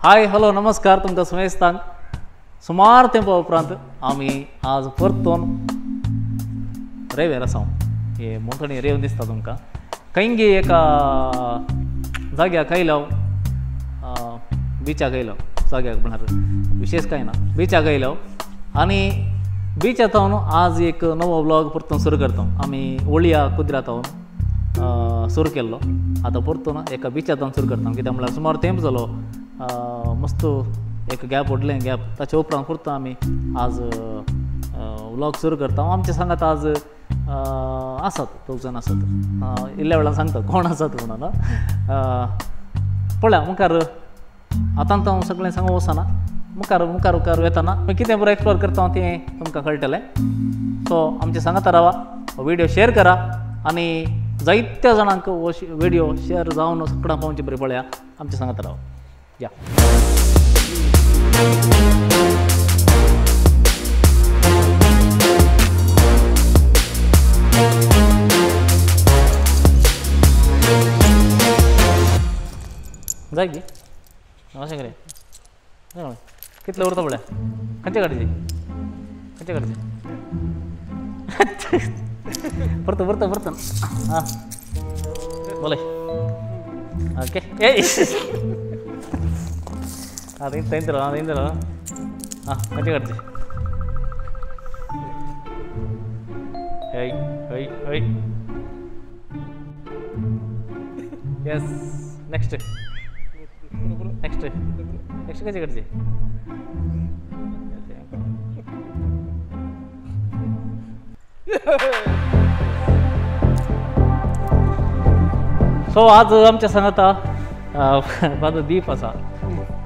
Hi hello नमस्कार तुमकां समेस्तांक. सुमार तेंपा उपरांत आमी आज परतून रेवेर आसा. हे भोंवतणी रेव दिसता तुमकां. खंयगी एका जाग्याक आयलो, बिचाक आयलो. जाग्याक म्हळ्यार विशेश कांय ना, बिचाक आयलो आनी बिचा थावन आज एक नवो व्लॉग परतून सुरू करता. आमी ओळया कुद्रा थावन सुरू केल्लो, आतां परतून एका बिचा थावन सुरू करता. कित्याक म्हळ्यार सुमार तेंप जालो, मस्त एक गॅप उडलें गॅप, ताच्या उपरांत परतून आमी आज व्लॉग सुरू करता. आमचे सांगात आज आसात दोग जाण आसात. इल्ल्या वेळान सांगता कोण आसात म्हणून. पळया मुखार आतां हांव सगळें सांगूंक वचना, मुखार मुखार मुखार वेतना कितें बरें एक्सप्लोर करता तें तुमकां कळटलें. सो आमचे सांगात रावा, व्हिडियो शेअर करा आनी जायत्या जाणांक हो व्हिडियो शेअर जावन सगळ्यां पावचे बरें पळया. आमचे सांगात रावा. या जाय गी अशें करें कितले उरता पळया. खंयचे काडची खंयचे काडची परत परत परत हां बोले ओके. ए हां थंय राव थंय राव. हां खंयचे काडची हय हय हय येस. नेक्स्ट नेक्स्ट नेक्स्ट खंयचे काडची. सो आज आमच्या सांगाता फादर दीप आसा.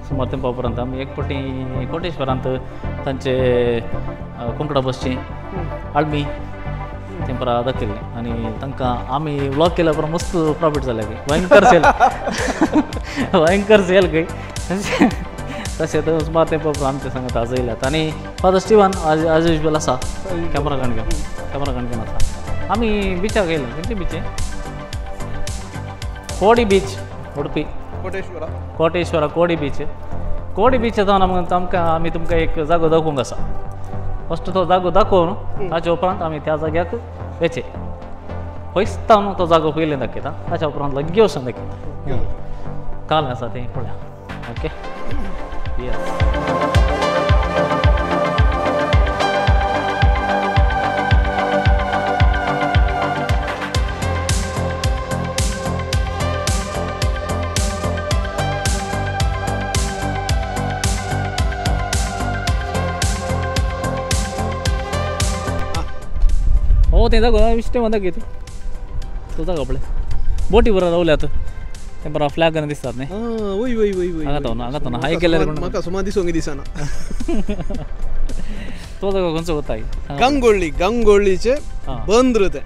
सुमार तेंपा उपरांत आमी एक फावटी कोटेश्वरांत तांचे कुंकडा बसची आळमी तेंपरा दाखयल्लें आनी तांकां आमी व्लॉग केल्या उपरांत मस्त प्रॉफीट जालें. भयंकर सेल भयंकर सेल खंय. तशें तर सुमार तेंपा उपरांत आमच्या सांगाता आज येयल्यात. आनी फादर स्टिवन आज एज युजल आसा, कॅमरा काणक्यान कॅमरा काणक्यान आसा. आमी बिचाक येयले. खंयचे बिचे? Kodi beach, Udupi. Koteshwara Koteshwara Kodi beach. Kodi beach जावन आमकां आमी तुमकां एक जागो दाखोवंक आसा. फस्ट तो जागो दाखोवन ताच्या उपरांत आमी त्या जाग्याक वचचे. पयसतावन तो जागो पयलीं दाखयता, ताच्या उपरांत लागीं वचून दाखयता. काल आसा तें पळया. ओके येस. हो तें जागो इश्टें दाखयता तो जागो पळय. बोटी बरो रावल्यात तें बरो फ्लॅग दिसतात न्ही. वय वय वय वय हांगा तो हांगा तो हाय केल्यार म्हाका सुमार दिसूंक दिसना. तो जागो खंयचो वता? गंगोळ्ळी. गंगोळ्ळीचे बंदर तें.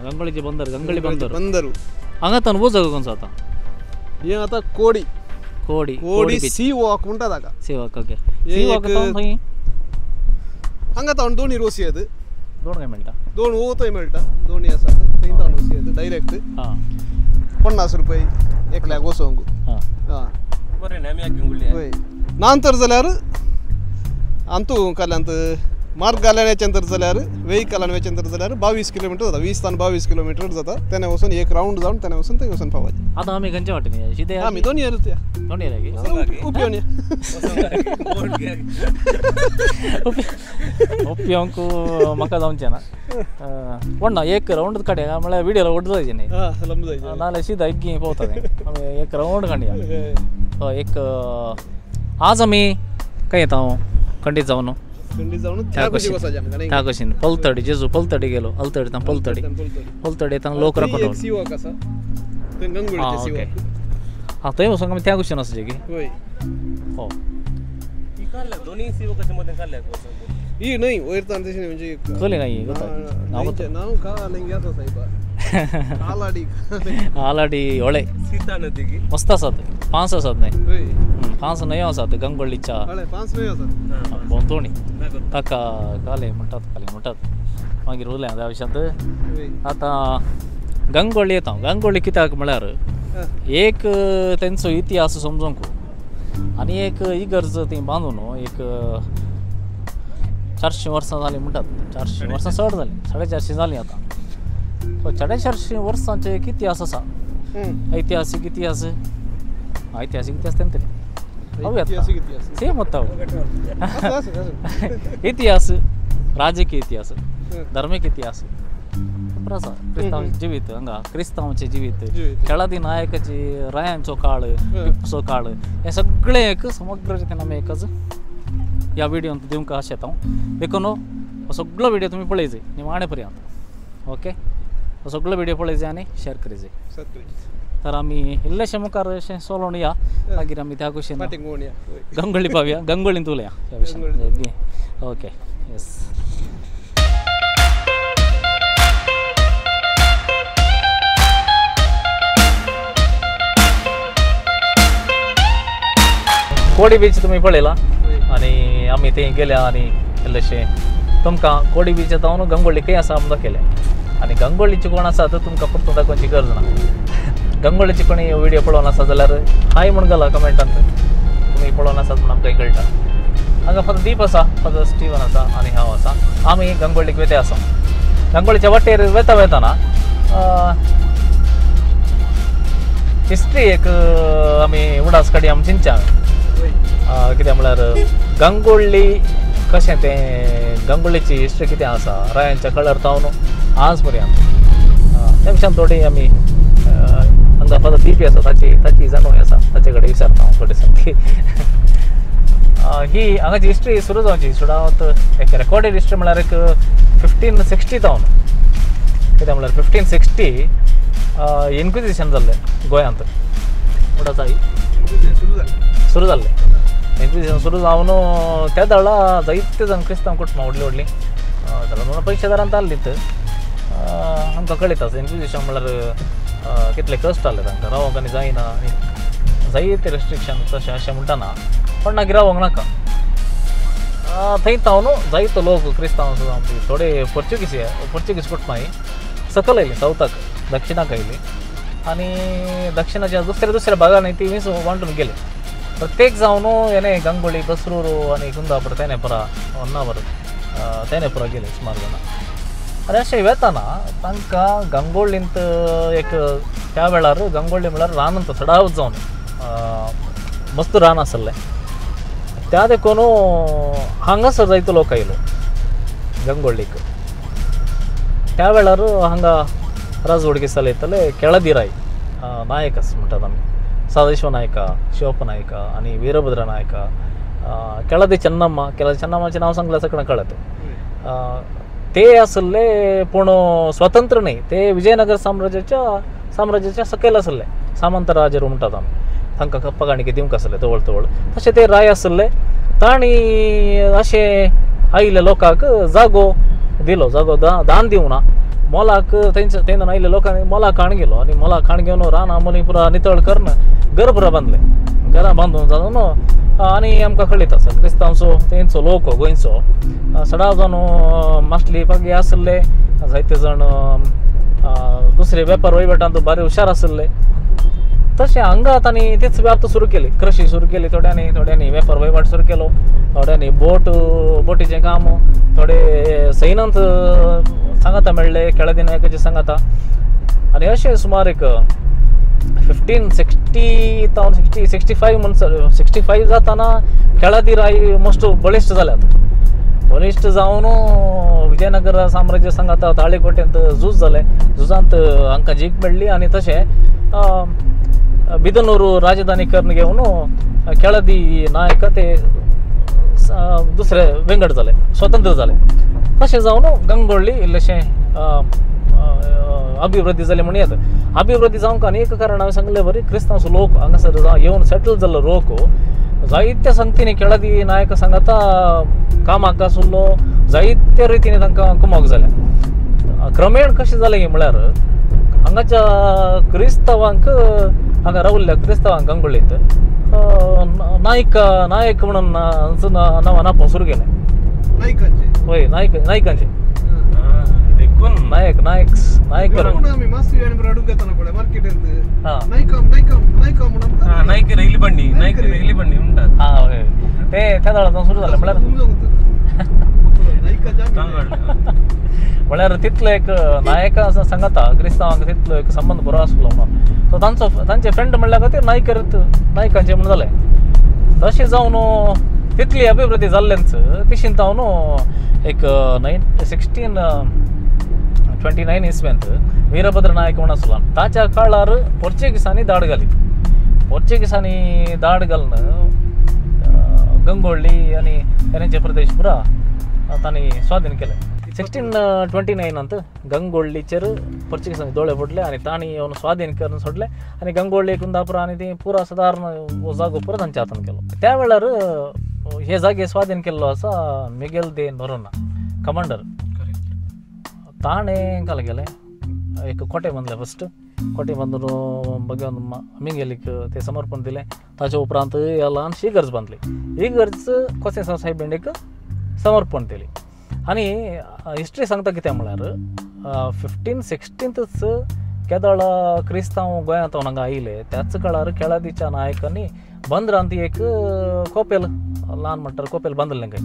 गंगोळ्ळीचे बंदर. गंगोळ्ळी बंदर बंदर हांगा तो हो जागो खंयचो आतां? हें आतां कोडी कोडी कोडी सी वॉक म्हणटा ताका. Sea walk. Okay sea walk खंय? हांगा तावन दोनी रोसी येत. दोन काय मेळटा? दोन वोतय मेळटा. दोनी आसात थंय तावन वसी येता डायरेक्ट. हां 50 रुपये एकल्याक वचोंक. हां बरें न्ही. आमी गंगुळ्ळी वय नांतर जाल्यार अंतू काल्यांत मार्गाल्यान वेचें तर जाल्यार वेहिकलान वेचें तर जाल्यार 22 किलोमिटर जाता. 20 तान 22 किलोमिटर जाता. तेन्ना वचून एक रावंड जावन तेन्ना वचून थंय वचून पावपाचें. आतां आमी खंयच्या वाटेन शिदे? आमी दोनी येता. दोनी येता उपयोन उपयोंक म्हाका जावचें ना. पण ना एक रावंड काडया म्हळ्यार व्हिडियो व्हड जायचे न्ही. लंब जायचे नाजाल्यार शिदा इग्गी पावता तें. आमी एक रावंड काडया. हय एक आज आमी खंय येता हांव खंडीत जावन त्या कशीन पलतडी जेजू पलतडी गेलो. अलतडी पलतडी पलतडी येतना लोक राखून. आं ओके. हां थंय वचोंक आमी त्या कुशीन वचचें की. हो ही न्हय वयर तान तशें म्हणजे चली नाही नांव कालेंगे आसा सायबा. आलाडी आलाडी होळे सीता नदी मस्त आसात. पांच आसात न्हय? पांच न्हंयो आसात गंगोळ्ळीच्या पांच न्हंयो आसात भोंवतणी. ताका काले म्हणटात काले म्हणटात मागीर उरलें त्या विशयांत. आतां गंगोळ्ळी येता. गंगोळ्ळी कित्याक म्हळ्यार एक तेंचो इतिहास समजोंक. आनी एक इगर्ज ती बांदून एक 400 वर्सां जालीं म्हणटात, 400 वर्सां चड जालीं, 450 जालीं आतां. सो 450 वर्सांचे एक इतिहास आसा, ऐतिहासीक इतिहास, ऐतिहासीक इतिहास तें तरी सेम होता इतिहास, राजकीय इतिहास, धार्मीक इतिहास आसा. क्रिस्तांव जिवीत हांगा, क्रिस्तांवचें जिवीत, केळादी नायकाची रायांचो काळ, टिपूचो काळ, हें सगळें एक समग्र रितीन आमी एकच ह्या व्हिडियोंत दिवंक आशेता हांव. देखून हो सगळो व्हिडियो तुमी पळय जाय निमाणे पर्यंत. ओके, हो सगळो व्हिडियो पळय जाय आनी शेअर करी जाय. तर आमी इल्लेशे मुखार अशें चलोवन या, मागीर आमी त्या कुशीन गंगोळी पावया, गंगोळींत उलया ह्या विशयान. Okay, yes. कोडी बीच तुमी पळयला आनी आमी थंय गेल्या आनी इल्लेशें तुमकां कोडी बीच जावन गंगोळी खंय आसा आमी दाखयलें. आनी गंगोळीची कोण आसा तर तुमकां परतून दाखोवची गरज ना. गंगोळीची कोणी व्हिडिओ पळोवन आसा जाल्यार हाय म्हूण घाला कमेंटांत, तुमी पळोवन आसात म्हूण आमकां कळटा. हांगा फादर दीप आसा, फादर स्टिवन आसा आनी हांव आसा. आमी गंगोळीक वेता आसा. गंगोळीच्या वाटेर वेता वेताना हिस्ट्री एक आमी उडास काडी आमी चिंतच्या कितें म्हळ्यार गंगोळी कशें तें, गंगोळीची हिस्ट्री कितें आसा रायांच्या कळर जावन आज पर्यंत त्या विशयान थोडी आमी हांगा फादर दीपी आसा ताची ताची जाणवय आसा, ताचे कडेन विचारता हांव थोडे सारकी. ही हांगाची हिस्ट्री सुरू जावची सुडावत एक रेकॉर्डेड हिस्ट्री म्हळ्यार एक 1560 जावन, कितें म्हळ्यार 1560 इन्क्विजिशन जाल्लें गोंयांत. म्हणटा सुरू जाल्लें इन्क्विजिशन सुरू जावन त्या दळा जायते जाण क्रिस्तांव कुटुंबां व्हडलीं व्हडलीं जाल्यार म्हणून पयशेदारान ताल्लीत. आमकां कळयता इन्क्विजिशन म्हळ्यार कितले कश्ट जाले तांकां, रावोंक आनी जायना आनी जायते रेस्ट्रिक्शन तशें अशें म्हणटाना कोणाक रावोंक नाका. थंय तावन जायतो लोक क्रिस्तांव थोडे पोर्चुगीज पोर्चुगीज कुटुंबां सकयल आयलीं, सावथाक दक्षिणाक आयलीं आनी दक्षिणाच्या दुसऱ्या दुसऱ्या भागांनी ती वीस वांटून गेली. प्रत्येक जावन हेणे गंगोळी, बसरूर आनी कुंदापूर तेनेपुरा, होन्नावर तेनेपुरा गेले सुमार जाणां. आनी अशें वेताना तांकां गंगोळींत एक त्या वेळार गंगोळी म्हळ्यार रानांत चडावत जावन मस्त रान आसलें त्या देखून हांगासर जायतो लोक आयलो गंगोळीक. त्या वेळार हांगा राजवडकी चलयताले केळदिराय नायकस म्हणटात आमी, सदाशिव नायका, शिवप्पा नायका आनी वीरभद्र नायका, केळदी चन्नम्मा. केळदी चन्नम्माचें नांव सांगल्यार सगळें कळत. ते आसले पूण स्वतंत्र न्ही, ते विजयनगर साम्राज्याच्या साम्राज्याच्या सकयल आसले, सामंत राजर म्हणटात आमी, तांकां कप्पा काणके दिवंक आसले तवळ तवळ. तशें ते राय आसले, तांणी अशें आयिल्ल्या लोकांक जागो दिलो, जागो दान दिवना मोलाक थंयच थंय आयिल्ल्या लोकांनी मोलाक काण गेलो आनी मोलाक काण घेवन रानां मोली पुरा नितळ करून घर पुरा बांदलें. घरां बांदून जावन आनी आमकां कळीत आसा क्रिस्तांवचो तेंचो लोक गोंयचो सदां जावन मासली पागी आसले, जायते जाण दुसरे वेपार वहिवाटांत बारे हुशार आसले. तशें हांगा तांणी तेच व्याप्त सुरू केली, कृशी सुरू केली थोड्यांनी, थोड्यांनी वेपार वहिवाट सुरू केलो, थोड्यांनी बोटीचें काम, थोडे सैनांत सांगाता मेळ्ळे केळदी नायकाचे सांगाता. आनी अशें सुमार एक 1560 जावन 65 म्हणसर 65 जाताना केळदी राय मोस्ट बळिश्ट जाल्यात. बळिश्ट जावन विजयनगर साम्राज्य सांगाता ताळेकोट्यांत झूज जालें, झुजांत हांकां जीक मेळ्ळी आनी तशें बिदनूर राजधानी करून घेवन केळदी नायक ते दुसरे वेंगड जाले, स्वतंत्र जाले. तशें जावन गंगोळी इल्लेशें अभिवृद्धी जाली म्हणून येता. अभिवृद्धी जावंक आनी एक कारण हांवें सांगलें बरी क्रिस्तांव लोक हांगासर येवन सेटल जाल्लो लोक जायत्या संगतीनी केळदी नायक सांगाता कामाक आसलो, जायत्या रितीन तांकां कुमक जाल्या. क्रमेण कशें जालें म्हळ्यार हांगाच्या क्रिस्तांवांक हांगा रावल्ल्या क्रिस्तांवांक गंगोळींत नायक नायक म्हणून नांवान आपोवंक सुरू केलें. हय, नायक नायकांचे नायक नायक नायक रयली बंडी नायक रयली बंडी म्हणटात. आं ओके ते त्या वेळार सुरू जालें म्हळ्यार म्हळ्यार तितलो एक नायका सांगता क्रिस्तांवांक तितलो एक संबंद बरो आसलो म्हणून. सो तांचो तांचे फ्रेंड म्हणल्या खातीर नायकर नायकांचे म्हण जालें. तशें जावन तितली अभिवृद्धी जाल्लेंच तिशीन जावन एक 1629 इस्वेंत वीरभद्र नायक म्हण आसलो ताच्या काळार पोर्चुगीसांनी दाड घाली. पोर्चुगीसांनी दाड घालून गंगोळ्ळी आनी तेरेंचे प्रदेश पुरा तांणी स्वाधीन केले. 1629 गंगोळ्ळीचेर पोर्चुगीसांनी दोळे पडले आनी तांणी येवन स्वाधीन करून सोडले आनी गंगोळ्ळी कुंदापुरा आनी ती पुरा सादारण हो जागो पुरा तांच्या हातान केलो. त्या वेळार हे जागे स्वाधीन केल्लो आसा मिगेल दे नोरोना कमांडर. ताणें काल गेलें एक कोटे बांदले फस्ट कोटे बांदून भगवान मिगेलीक तें समर्पण दिलें. ताच्या उपरांत ल्हानशी इगर्ज बांदली. इगर्ज कोसेसांव सायबिणीक समर्पण दिली. आनी हिस्ट्री सांगता कितें म्हळ्यार 1516 केदळा क्रिस्तांव गोंयांत हांगा आयले त्याच काळार केळादीच्या नायकांनी बंदरांत एक कोपेल ल्हान म्हणटार कोपेल बांदलें खंय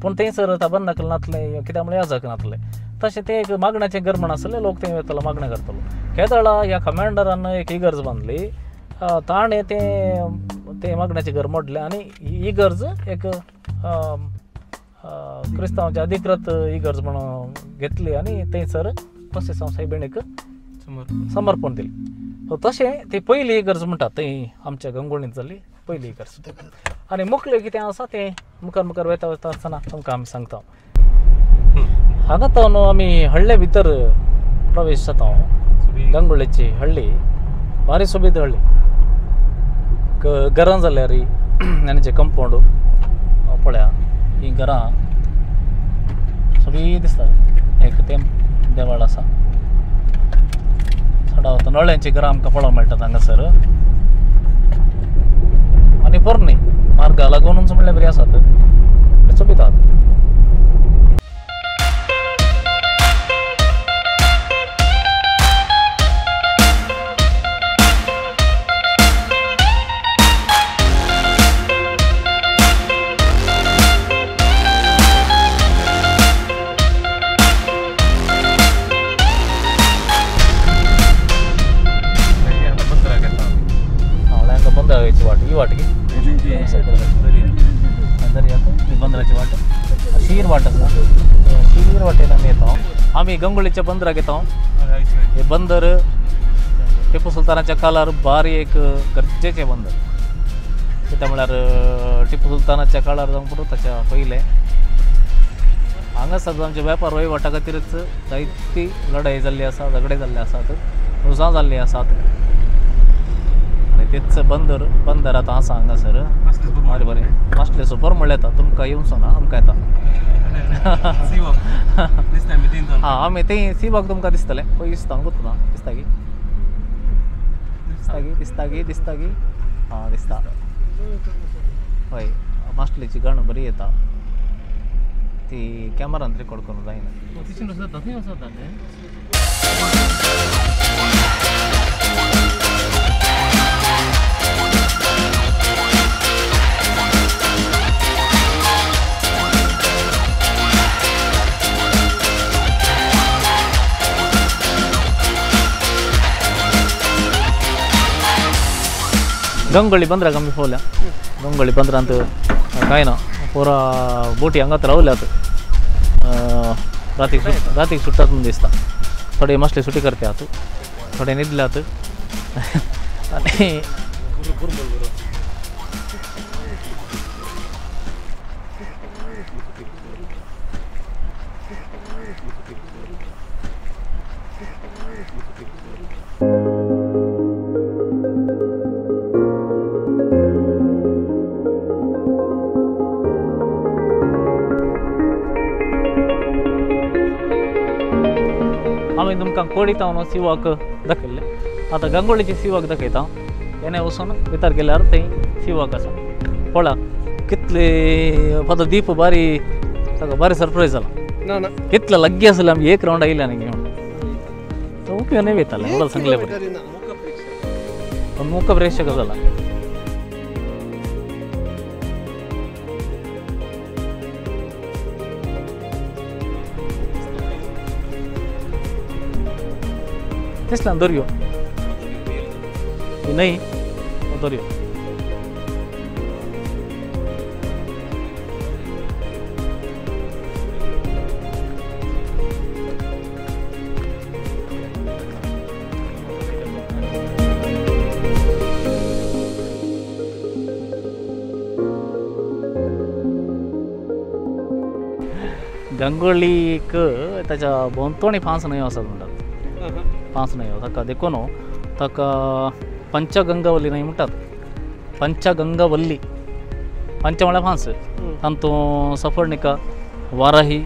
पूण थंयसर ताबरनाकल नासलें कित्याक म्हळ्यार याजक नासलें. तशें तें एक मागण्याचें घर म्हण आसलें लोक थंय वयतालो मागणें करतालो. केदळा ह्या कमांडरान एक इगर्ज बांदली ताणें तें तें मागण्याचें घर मोडलें आनी इगर्ज एक क्रिस्तांवाची अधिकृत इगर्ज म्हणून घेतली आनी थंयसर कोसेसांव सायबिणीक समर्पण दिलें. सो तशें ती पयली इगर्ज म्हणटात थंय आमच्या गंगोळींत जाल्ली पयली इगर्ज. आनी मुखलें कितें आसा तें मुखार मुखार वयता वयता आसतना तुमकां आमी सांगता. हांगा तो न्हू आमी हळ्ळे भितर प्रवेश जाता. गंगोळ्ळेची हळ्ळी भारी सोबीत हळ्ळी. घरां जाल्यार आनी कंपावंड पळया ही घरां सोबीत दिसता. एक तें देवळ आसा चडावत नळ्यांची घरां आमकां पळोवंक मेळटात हांगासर आनी पोरणी मार्गा लागूनच म्हणल्यार बरी आसात सोबीत आहात. बंदराची वाट शीर वाट आसा. शीर वाटेन आमी येता. आमी गंगोळीच्या बंदराक येता. हे बंदर टिपू सुलतानाच्या काळार भारी एक गरजेचें बंदर. कित्याक म्हळ्यार टिपू सुलतानाच्या काळार जावंक पुरो ताच्या पयलें हांगासर आमचे वेपार वहिवाटा खातीरच जायती लढाई जाल्ली आसा, झगडे जाल्ले आसात, झुजां जाल्लीं आसात. आनी तेच बंदर बंदर आतां आसा हांगासर बरें बरें मास्टले सुपर म्हणल्यार येता तुमकां येवचो ना आमकां येता. आं आमी थंय सीवाक तुमकां दिसतलें पळय दिसता गुत्ता दिसता की दिसता की दिसता की दिसता की आं दिसता. हय मास्टलेची गाणं बरी येता ती कॅमेरान रेकॉर्ड करूंक जायना. गंगोळी बंदराक आमी पावल्या. गंगोळी बंदरांत कांय ना पुरा बोटी हांगात रावल्यात. रातीक रातीक सुट्टात म्हूण दिसता. थोडे मासले सुटी करतात थोडे न्हिदल्यात. आनी आमी तुमकां कोडीत हांव सिवाक दाखयल्लें. आतां गंगोळीचे सिवाक दाखयता. येणे वचून भितर गेल्यार थंय सिवाक आसा. पळया कितले फादर दीप बारी ताका बारी सरप्रायज जाला. ना ना कितले लागीं आसले आमी एक रावंड आयले आनी घेवन तो उपयोग न्हय वयताले वडल सांगले बरें. ಮೂಕ ಪ್ರೇಕ್ಷಕ जाला. दिसला दर्यो न्हय दर्यो. गंगोळीक ताच्या भोंवतणी फांस न्हंयो आसात म्हणटात. पांच न्हंयो ताका देखून ताका पंचगंगावल्ली न्हंय म्हणटात. पंचगंगावल्ली, पंच म्हळ्यार फांस, तातूंत सफर्णिका, वाराही,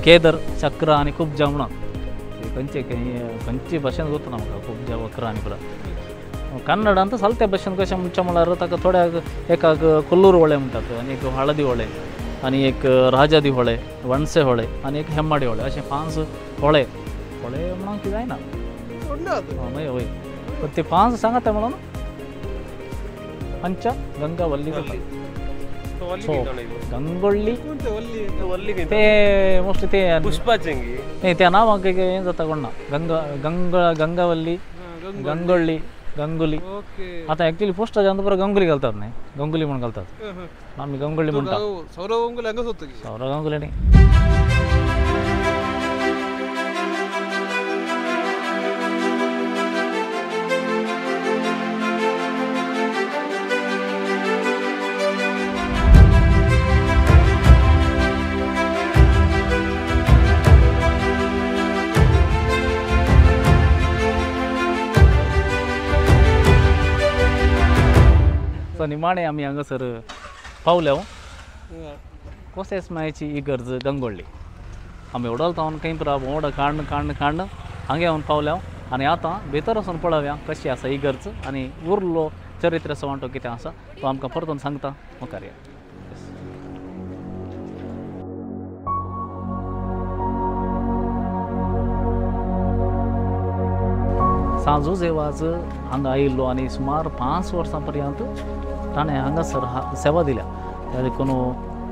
केदर, चक्र आनी कुब्जा म्हणून खंयचे खंयचे भाशेन गोतना म्हाका कुब्जा, वक्र आनी पुरा कन्नडांत सालत्या भाशेन कशें म्हणचें म्हळ्यार ताका थोड्याक एकाक कोल्लूर होळे म्हणटात आनी एक हळदी होळे आनी एक राजादी होळे, वणसे होळे आनी एक हेम्माडी होळे, अशें पांच होळे. होळे म्हणून की जायना मागीर वय पण ते पांच सांगता म्हणून पंच गंगावल्ली. सो गंगोळ्ळी ते मोस्टली ते न्ही त्या नांवाक हें जाता कोण ना. गंगा गंगा गंगावल्ली, गंगोळ्ळी, गंगुली. आतां एक्चुअली पोस्टाच्या पुरा गंगुली घालतात न्ही, गंगुली म्हूण घालतात. आमी गंगोळ्ळी म्हणटा. सौरव गंगुली हांगाच होतो. सौरव गंगुली न्ही. सो निमाणे आमी हांगासर पावल्या कोसेस मायची इगर्ज गंगोळ्ळी. आमी वडोल तावन खंय पुरा भोंवड काण्ण काण्ण काण्ण हांगा येवन पावल्या आनी आतां भितर वचून पळोवया कशी आसा इगर्ज आनी उरलो चरित्र वांटो कितें आसा तो आमकां परतून सांगता. मुखार या. सांत जुझे वाज हांगा आयिल्लो आनी सुमार 5 वर्सां पर्यंत ताणें हांगासर सेवा दिल्या. त्या देखून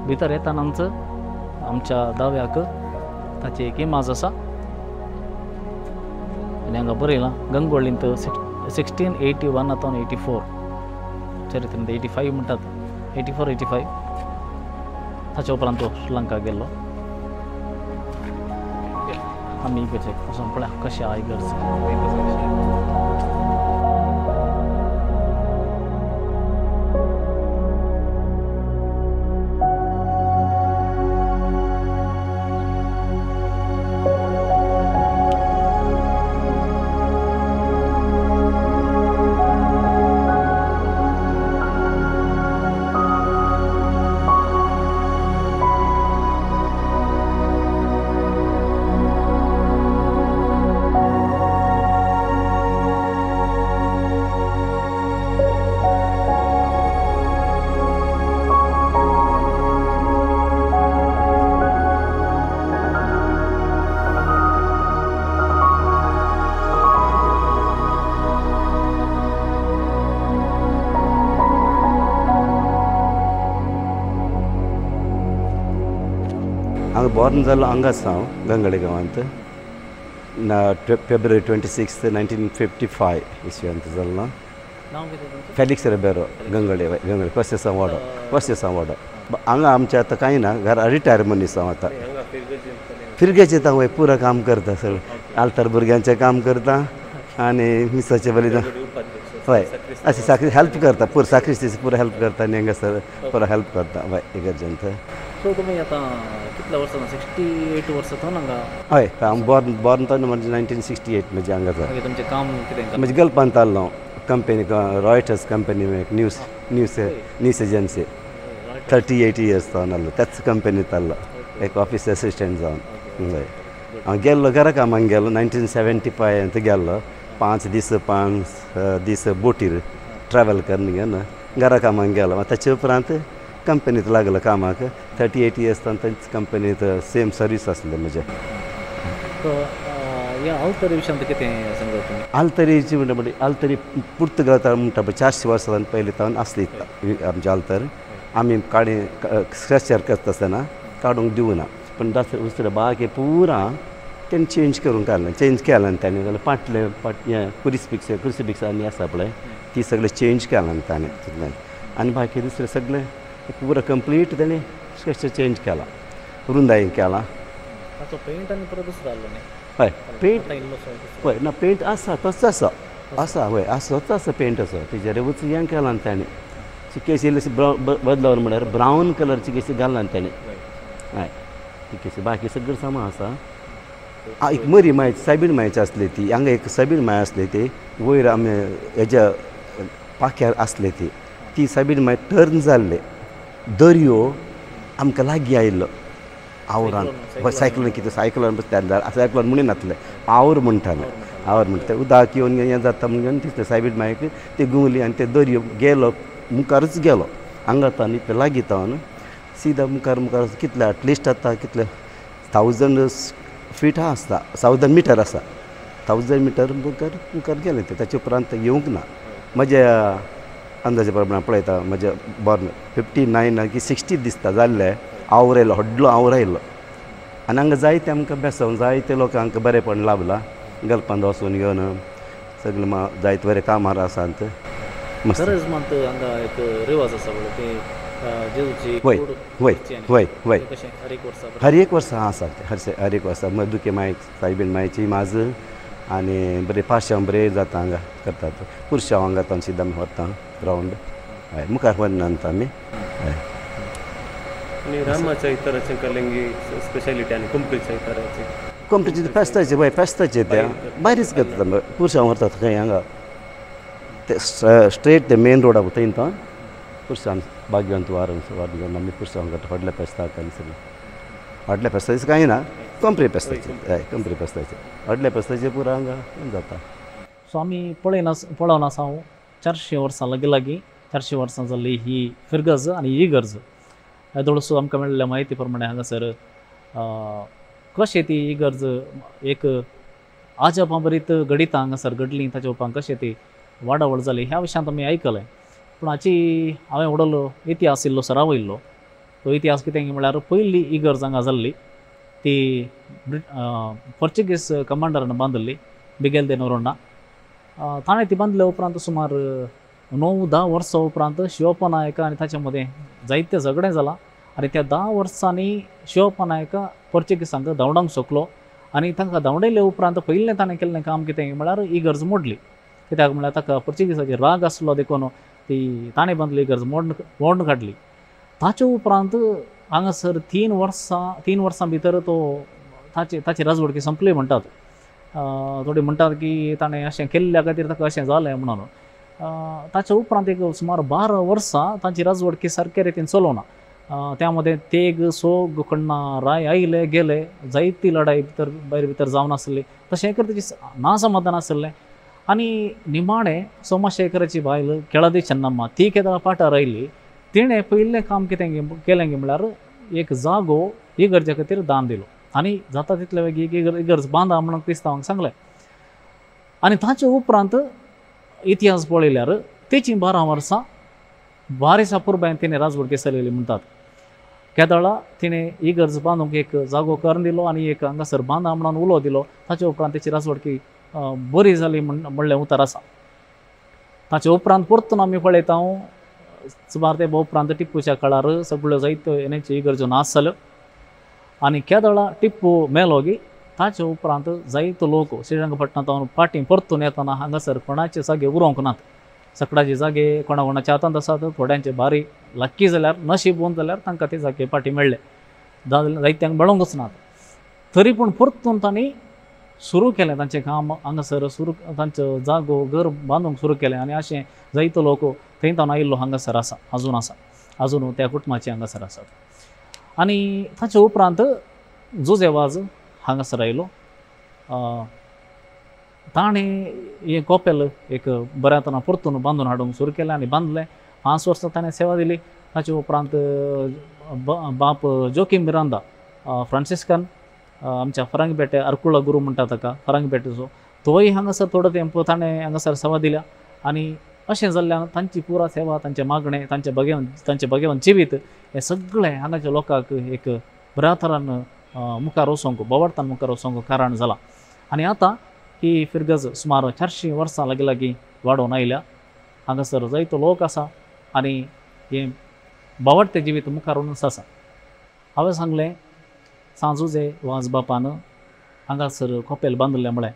भितर येतानाच आमच्या दाव्याक ताची एक इमाज आसा आनी हांगा बरयलां गंगोळींत 1681 अथवा 84 चरित्र 85 म्हणटात, 84 85. ताच्या उपरांत तो श्रीलंका गेल्लो. आमी इगर्जे वचून पळया कशें आहा इगर्ज. हांगा बॉर्न जालो हांगाच हांव गंगळे गांवांत फेब्रुवारी 26 1955 इसव्यांत जालो. फेलिक्स रेबेरो, गंगळे गंगळे कोसेसांव वाडो, कोसेसांव वाडो. हांगा आमचें आतां कांय ना, घरा रिटायर मनीस हांव आतां. फिरगेचें हांव पुरा काम करता सगळें, आल्तार भुरग्यांचें काम करता आनी मिसाचें बलिदान. हय, अशें साक्री हेल्प करता, पुरो साक्रिस्तीची पुरो हेल्प करता आनी हांगासर पुरो हेल्प करता हय इगर्जेंत. सो तुमी आतां कितल्या वर्सां 68 वर्सां थंय हांगा? हय, हांव बॉर्न तो म्हणजे 1968 म्हणजे हांगा. तुमचें काम कितें? म्हणजे गल्पांत आसलो हांव कंपनी, रॉयटर्स कंपनी एक news news news agency. 38 years जावन आसलो त्याच कंपनीत आसलो, एक ऑफिस असिस्टंट जावन. हय, हांव गेल्लो घरा कामाक गेलो 1975 गेल्लो. 5 दीस 5 दीस बोटीर ट्रॅवल करून घेवन घरा कामाक गेलो. मागीर ताचे उपरांत कंपनीत लागलो कामाक. 38 इयर्स तांच कंपनीत सेम सर्वीस आसलें म्हजें. सो ह्या आल्तरी विशयांत कितें सांगता तुमी? आल्तरीची म्हणटा म्हणजे आल्तरी पुर्तुगाल म्हणटा पळय 400 वर्सां पयलीं तावन आसली आमची आल्तर. आमी काडी स्ट्रक्चर करता आसतना काडूंक दिवना, पूण दुसरे बाकी पुरा तेणें चेंज करूंक काडलें, चेंज केलें ताणें. जाल्यार पाटले पाट हें क्रुसिफिक्स आनी आसा पळय ती सगळें चेंज केलां ताणें तितलें. आनी बाकी दुसरें सगळें पुरा कंप्लीट ताणें स्ट्रक्चर चेंज केलां, रुंदाय केलां. पेंट आनी परत दुसरो जालो न्ही? हय पेंट हय ना पेंट आसा तसो आसा आसा हय आसा तसो आसा पेंट आसा तेजेरूच हें केलां ताणें. केस इल्लें बदलावन म्हळ्यार ब्रावन कलरची केसी घालना ताणें. हय ती केसी बाकी सगळें सामान आसा. एक मरी माय सायबीण मायची आसली ती, हांगा एक सायबीण माय आसली ती वयर आमी हेज्या पाख्यार आसली ती, ती सायबीण माय टर्न जाल्ले दर्यो आमकां लागीं आयिल्लो आवरान. सायकलोन कितें सायकलोन सायकलोन म्हणिनासले, आवर म्हणटाले, आवर म्हणटा उदक येवन हें जाता म्हणून तितलें सायबीण मायक ती घुंवली आनी ते दर्यो गेलो मुखारूच गेलो. हांगा तान इतलें लागीं तावन सिदा मुखार मुखार कितले एटलिस्ट आतां कितले 1000 फीट आसता, 1000 मिटर आसा, 1000 मिटर मुखार मुखार गेलें तें. ताचे उपरांत येवंक ना. म्हज्या अंदाजे प्रमाणे पळयता म्हज्या बॉर्न 59 की 60 दिसता जाल्ले. आवर आयलो, व्हडलो आवर आयलो आनी हांगा जायते आमकां बेसांव जायते लोकांक बरेंपण लाभलां. गल्पांत वचून घेवन सगळें जायते बरें कामार आसात. गरज मात हांगा एक रिवाज आसा पळय ते जेजूची वय वय वय वय हर एक वर्सा हर एक वर्सा आसा हर एक वर्सा दुखे मायक सायबीण मायची माज आनी बरें पाशांव बरें जाता हांगा करतात. पुरशांव हांगा तावन सिद्दां आमी व्हरता रावंड. हय मुखार व्हरना आमी. हय आनी रामाच्या इतराचें कलंगी स्पेशालिटी आनी कुंपरीच्या इतराचें कुंपरीचे फेस्ताचें वय फेस्ताचें तें भायरीच करतात. पुरशांव व्हरतात खंय हांगा ते स्ट्रेट ते मेन रोडा थंय तो पुरसांव भाग्यवंत वार वार घेवन आमी पुरसांव करता. व्हडल्या फेस्ताक आनी सगळें व्हडल्या फेस्ताचें कांय ना, कंपरी फेस्ताचें. हय कंपरी फेस्ताचें व्हडल्या फेस्ताचें पुरा हांगा जाता. सो आमी पळोवन आसा हांव 400 वर्सां लागीं लागीं 400 वर्सां जाल्ली ही फिरगज आनी ही गरज. येदोळसो आमकां मेळिल्ल्या म्हायती प्रमाणे हांगासर कशें ती इगर्ज एक आजपां बरीत घडितां हांगासर घडलीं, ताचे उपरांत कशें ती वाडावळ जाली ह्या विशयांत आमी आयकलें. पूण हाची हांवें व्हडलो इतिहास इल्लो सरावयल्लो. तो इतिहास कितें म्हळ्यार पयली इगर्ज हांगा जाल्ली ती पोर्चुगीज कमांडरान बांदिल्ली मिगेल दे नोरोन्हा. ताणें ती बांदल्या उपरांत सुमार 9-10 वर्सां उपरांत शिवप्पा नायका आनी ताचे मदें जायतें झगडें जालां आनी त्या 10 वर्सांनी शिवप्पा नायका पोर्चुगीजांक धांवडावंक शकलो आनी तांकां धांवडयले उपरांत पयलें ताणें केल्लें काम कितें म्हळ्यार इगर्ज मोडली. कित्याक म्हळ्यार ताका पोर्चुगीजाचेर राग आसलो देखून ती ताणें बांदली इगर्ज मोडून काडली. ताचे उपरांत हांगासर 3 वर्सां भितर तो ताची राजवडकी संपली म्हणटात. थोडी म्हणटात की ताणें अशें केल्ल्या खातीर ताका अशें जालें म्हणून. ताच्या उपरांत एक सुमार 12 वर्सां तांची राजवडकी सारके रितीन चलोवना. त्या मदें तेग सोग कण्णा राय आयले गेले, जायती लढाई भितर भायर भितर जावन आसली. तशें कर ताची नासमाधान आसलें आनी निमाणें सोमाशेखराची बायल केळादी चन्नम्मा ती केदळा पाठार आयली. तिणें पयलें काम कितें केलें म्हळ्यार एक जागो इगर्जे खातीर दान दिलो आनी जाता तितले वेगीं इगर्ज बांदा म्हणून क्रिस्तांवांक सांगलें. आनी ताचे उपरांत इतिहास पळयल्यार तेची 12 वर्सां बारीसा पुरबायन तिणें राजवडकी चलयली म्हणटात. केदळा तिणें इगर्ज बांदूंक एक जागो करून दिलो आनी एक हांगासर बांदा म्हणून उलो दिलो. ताचे उपरांत तेची राजवडकी बरी जाली म्हणलें उतर आसा. ताचे उपरांत परतून आमी पळयता सुमार ते उपरांत टिप्पूच्या काळार सगळ्यो जायत्यो हेन्यांच्यो इगर्ज्यो नाश जाल्यो आनी केदळा टिप्पू मेलो गी ताचे उपरांत जायतो लोक श्रीरंगपटणांत फाटीं परतून येतना हांगासर कोणाचे जागे उरोवंक नात. सकडाचे जागे कोणा कोणाच्या हातांत आसात, थोड्यांचे बारी लक्की जाल्यार नशीब होवन जाल्यार तांकां ते जागे फाटीं मेळ्ळे, जायत्यांक मेळोंकच नात. तरी पूण परतून तांणी सुरू केलें तांचें काम हांगासर सुरू, तांचो जागो घर बांदूंक सुरू केलें आनी अशें जायतो लोक थंय तावन आयिल्लो हांगासर आसा, आजून आसा, आजून त्या कुटुंबाचे हांगासर आसात. आनी ताचे उपरांत जुजे वाज हांगासर आयलो. ताणें हें कोपेल एक बऱ्या तरान परतून बांदून हाडूंक सुरू केलें आनी बांदलें. 5 वर्सां ताणें सेवा दिली. ताचे उपरांत बाप जोकीम मिरांदा फ्रांसिस्कन आमच्या फरांगपेटे अर्कुळा गुरू म्हणटा ताका फरांगपेटेचो तोय हांगासर थोडो तेंप ताणें हांगासर सेवा दिल्या आनी अशें जाल्ल्यान तांची पुरा सेवा तांचें मागणें तांचें भगेवन जिवीत हें सगळें हांगाच्या लोकांक एक बऱ्या तरान मुखार वचोंक बोवाळटान मुखार वचोंक कारण जालां. आनी आतां ही फिरगज सुमार 400 वर्सां लागीं लागीं वाडोवन आयल्या. हांगासर जायतो लोक आसा आनी हें बोवाळटें जिवीत मुखार वचून आसा. हांवें सांगलें सांजुजे वाज बापान हांगासर कोपेल बांदलें म्हळें.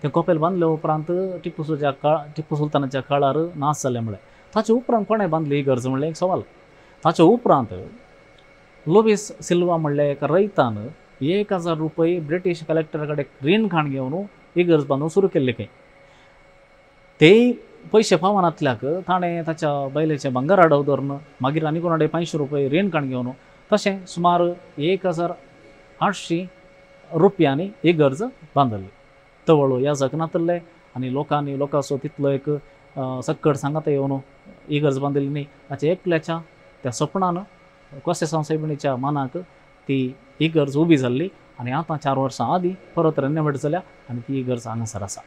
तें कोपेल बांदले उपरांत टिप्पू सुलतानाच्या काळार नाश जालें म्हळें. ताचे उपरांत कोणें बांदली ही गरज म्हणलें एक सवाल. ताचे उपरांत लुईस सिल्वा म्हणल्या एका रयतान 1000 रुपये ब्रिटीश कलेक्टरा कडेन रीण खाण घेवन ही गरज बांदूंक सुरू केल्ली खंय. तेय पयशे फावनातल्याक ताणें ताच्या बायलेचें भांगर आडव धरून मागीर आनी कोणा कडेन 500 रुपये रीण खाण घेवन तशें सुमार 1800 रुपयांनी ही गरज बांदली. तवळ याजक नातल्ले आनी लोकांनी लोकांचो तितलो एक सक्कड सांगाता येवन ही गरज बांदिल्ली न्ही. ताच्या एकल्याच्या त्या सपनान कोसेसांव सायबिणीच्या मनाक ती ही गरज उबी जाल्ली आनी आतां 4 वर्सां आदीं परत रेनोवेट जाल्या आनी ती गरज हांगासर आसा.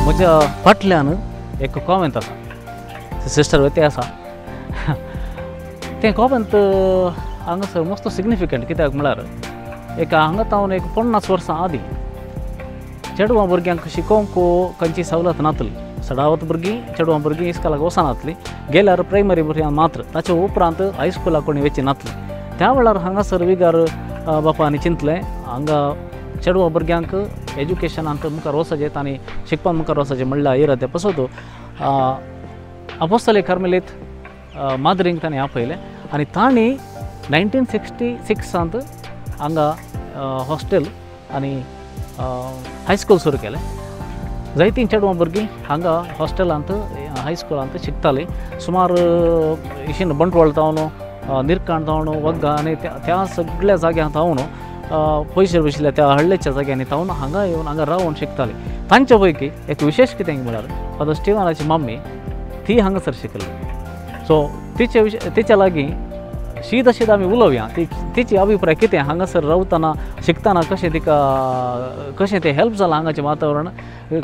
म्हज्या फाटल्यान एक कॉमेंत आसा, सिस्टर वते आसा. तें कॉमेंत हांगासर मस्त सिग्निफिकंट कित्याक म्हळ्यार एका हांगा तावन एक 50 वर्सां आदीं चेडवां भुरग्यांक शिकोवंक खंयची सवलत नातली. सडावत भुरगीं चेडवां भुरगीं इस्कोलाक वचनातलीं, गेल्यार प्रायमरी भुरग्यांक मात्र. ताचे उपरांत हायस्कुलाक कोणी वचीं नातलीं. त्या वेळार हांगासर विगार बापांनी चिंतलें हांगा चेडवां भुरग्यांक एज्युकेशनांत मुखार वचपाचें आनी शिकपाक मुखार वचपाचें म्हणल्यार इरादे पसत अपोस्तले कार्मेलीत माद्रींक ताणें आपयलें आनी तांणी 1966 हांगा हॉस्टेल आनी हायस्कूल सुरू केलें. जायतीं चेडवां भुरगीं हांगा हॉस्टेलांत हायस्कुलांत शिकतालीं. सुमार इशीन बंटवाळ जावन निरकाण जावन वग्गा आनी त्या सगळ्या जाग्यांत जावन पयशे बशिल्ल्या त्या हळ्ळेच्या जाग्यांनी तावन हांगा येवन हांगा रावन शिकतालीं. तांचे पैकी एक विशेश कितें म्हळ्यार फादर स्टिवनाची मम्मी ती हांगासर शिकली. सो तिच्या लागीं शीद शीद आमी उलोवया तिची अभिप्राय कितें हांगासर रावतना शिकतना कशें तिका कशें तें हेल्प जालां हांगाचें वातावरण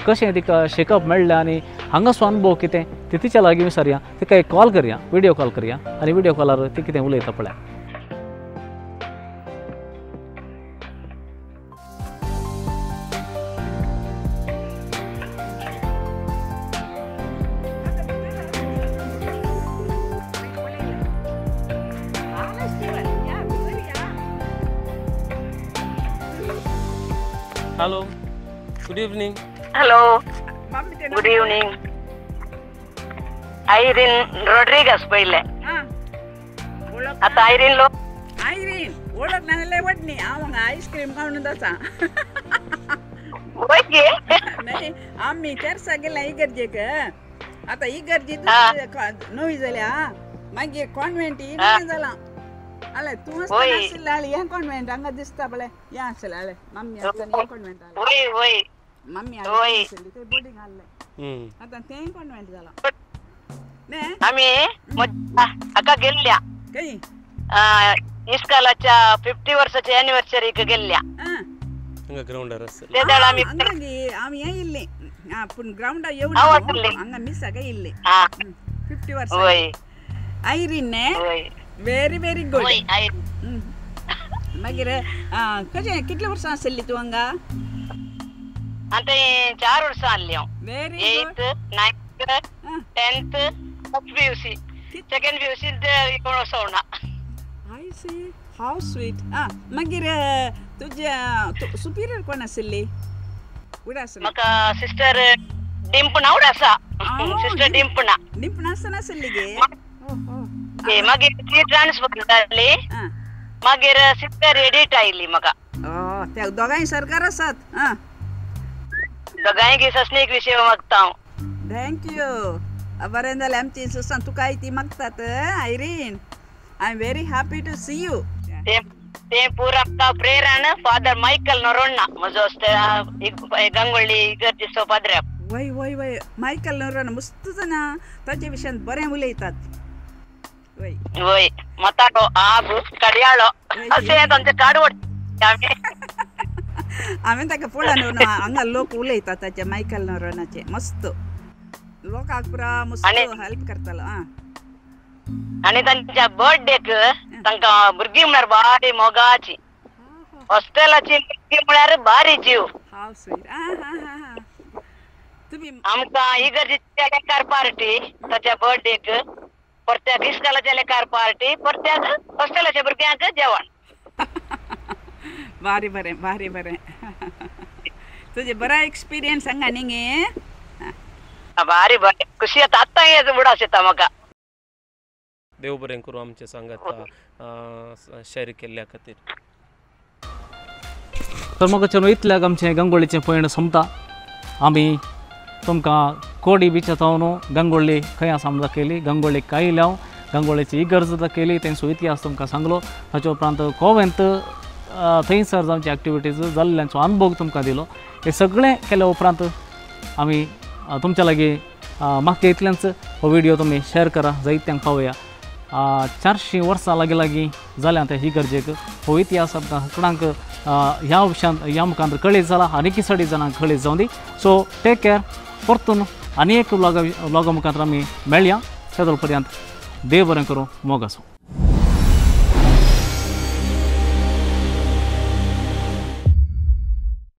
कशें तिका शिकप मेळ्ळें आनी हांगासो अनुभव कितें ती तिच्या लागीं विचारया. तिका एक कॉल करया, विडियो कॉल करया आनी विडियो कॉलार ती कितें उलयता पळया. Hello, good evening. Hello, good evening. Irene Rodrigues पयले. आतां आयरीन लो आयरीन ओळख नासले वडनी हांव हांगा आयस्क्रीम खावन आसा. नाही आमी तेर्सा गेल्या इगर्जेक. आतां इगर्जी नवी जाल्या मागीर कॉन्वेंट नवें जालां. अले तूं आसतना आसलें हें कॉन्वेंट हांगा दिसता पळय हें आसलें. अले मम्मी आसतना हें कॉन्वेंट आसलें. मम्मी आसली थंय बोर्डींग आसलें. आतां तें कॉन्वेंट जालां. आमी हाका गेल्ल्या खंय? इस्कॉलाच्या 50 वर्साची एनिव्हर्सरीक गेल्ल्या. हांगा ग्रावंडार आसले ते वेळार आमी हांगा आमी हें इल्ली पूण ग्रावंडार येवन हांगा मिसाक इल्ली 50 वर्सां. वय आयरीन वय व्हेरी व्हेरी गुड. वय आयरीन. मागीर कशें कितले वर्सां आसली तूं हांगा? आतां 4 वर्सां आसली हांव. Very good. 8th 9th 10th first PUC second PUC कोण वचोना. I see, how sweet. मागीर तुज्या सुपिरियर कोण आसली? म्हाका सिस्टर डिंपणा उडासा. सिस्टर डिंपणा. डिंपणा आसतना आसली गे? मागीर ती ट्रान्सफर जाली. मागीर सिस्टर एडिट आयली म्हाका. त्या दोगांय सरकार आसात. दोगांय सस्नीक विशय मागता हांव. Thank you. बरें जालें आमची सुसान तुकाय ती मागतात. Irene, I am very happy to see you. ते पुरा प्रेरण फादर मायकल नोरोण्णा म्हजो गंगोळ्ळी इगर्जेचो पाद्रे. वय वय वय मायकल नोरोण्णा मस्त जाणा ताचे विशयान बरें उलयतात. वय वय मतारो आब कड्याळो अशें तांचें काडवट. हांवें ताका पळोवन न्हू हांगा लोक उलयतात ताचे मायकल नोरोणाचे मस्त लोकांक पुरा मस्त हेल्प करतालो. आनी तांच्या बर्थडेक तांकां भुरगीं म्हळ्यार बारी मोगाची. हॉस्टेलाची भुरगीं म्हळ्यार बारी जीव. आमकां इगर्जेच्या लेकार पार्टी ताच्या बर्थडेक, परत्याक इस्कॉलाच्या लेकार पार्टी, परत्याक हॉस्टेलाच्या भुरग्यांक जेवण. भारी बरें भारी बरें. तुजें बरो एक्सपिरियन्स हांगा न्ही गे? भारी बरें खुशी येता आत्तां हें उडास येता म्हाका. देव बरें करूं आमचे सांगाता शेअर केल्ल्या खातीर. तर म्हाका चलो इतल्याक आमचें गंगोळीचें पयण सोंपता. आमी तुमकां कोडी बिचा जावन गंगोळ्ळी खंय आसा आमी दाखयली, गंगोळ्ळी कायल्या हांव, गंगोळ्ळीची इगर्ज दाखयली, तेंचो इतिहास तुमकां सांगलो. ताचे उपरांत कोवेंत थंयसर जावची एक्टिविटीज जाल्ल्यांचो अनुभव तुमकां दिलो. हें सगळें केल्या उपरांत आमी तुमच्या लागीं मागचे इतल्याच हो व्हिडियो तुमी शेअर करा, जायत्यांक पावया. 400 वर्सां लागीं लागीं जाल्या ते इगर्जेक. हो इतिहास आमकां सगळ्यांक ह्या विशयान ह्या मुखार कळीत जाला आनी चड जाणांक कळीत जावं दी. So take care. परतून आनी एक व्लॉगा मुखार आमी मेळया. तेदोळ पर्यंत देव बरें करूं, मोग आसूं.